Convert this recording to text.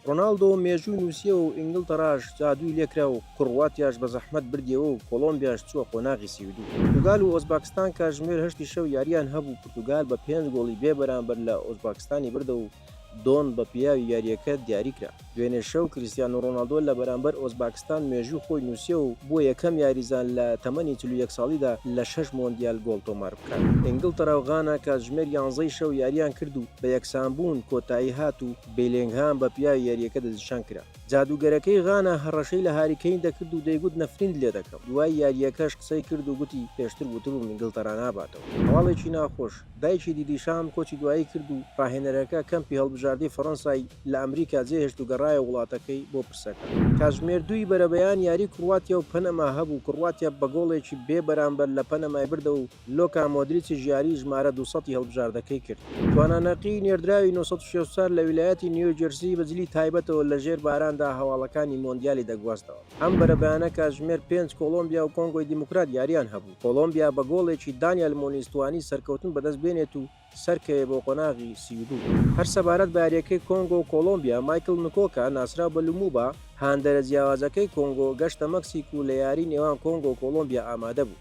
ڕۆناڵدۆ مێژووی نووسیەوە و ئینگلتەراش جادووی لێکرا و کڕواتیاش بە زەحمەت بردیەوە و کۆڵۆمبیاش چووە قۆناغی 32. پورتوگال و ئۆزباکستان کاتژمێر هەشتی شەو یارییان هەبوو، پورتوگال بە پێنج گۆڵی بێ بەرامبەر لە ئۆزباکستانی بردەوە و دۆن بە پیاوی یارییەکە دیاریکرا. دوێنێ شەو کریستیانۆ ڕۆناڵدۆ لە بەرامبەر ئۆزباکستان مێژووی خۆی نووسیەوە و بووە یەکەم یاریزان لە تەمەنی 41 ساڵیدا لە شەش مۆندیال گۆڵ تۆمار بکات. ئینگلتەرا و غانا کاتژمێر یانزەی شەو یارییان کرد و بە یەکسانبوون کۆتایی هات و بێلینگهام بە پیاوی یارییەکە دەستنیشان کرا. جادووگەرەکەی غانا هەڕەشەی لە هاری کەین دەکرد و دەیگوت نەفرینت لێدەکەم. دوای یارییەکەش قسەی کرد و گوتی پێشتر وتبووم ئینگلتەرا ناباتەوە. هەواڵێکی ناخۆش، دایکی دیدیشام کۆچی دوایی کرد و ڕاهێنەرەکە کەمپی هەڵبژاردەی فەڕەنسای لە ئەمریکا جێهێشت و گەڕایەوە وڵاتەکەی بۆ پرسەکە. کاتژمێر دووی بەرەبەیان یاری کڕواتیا و پەنەما هەبوو، کڕواتیا بە گۆڵێکی بێ بەرامبەر لە پەنەمای بردەوە و لۆکا مۆدریچیش یاریی ژمارە 200 ی هەڵبژاردەکەی کرد. توانا نەقی نێردراوی 964 لە ویلایەتی نیوجێرسی بە جلی تایبەتەوە لە ژێر باراندا هەواڵەکانی مۆندیالی دەگواستەوە. ئەم بەرەبەیانە کاتژمێر پێنج کۆڵۆمبیا و کۆنگۆی دیموکرات یارییان هەبوو. کۆڵۆمبیا بە گۆڵێکی دانیال مۆنیز توانی سەرکەوتن بەدەست بێنێت و سەرکەوێ بۆ قۆناغی 32. هەر سەبارەت بە یارییەکەی کۆنگۆ و کۆڵۆمبیا، مایکڵ نکۆکا ناسراو بە لوموبا، هاندەرە جیاوازەکەی کۆنگۆ، گەشتە مەکسیک و لە یاری نێوان کۆنگۆ و کۆڵۆمبیا ئامادە بوو.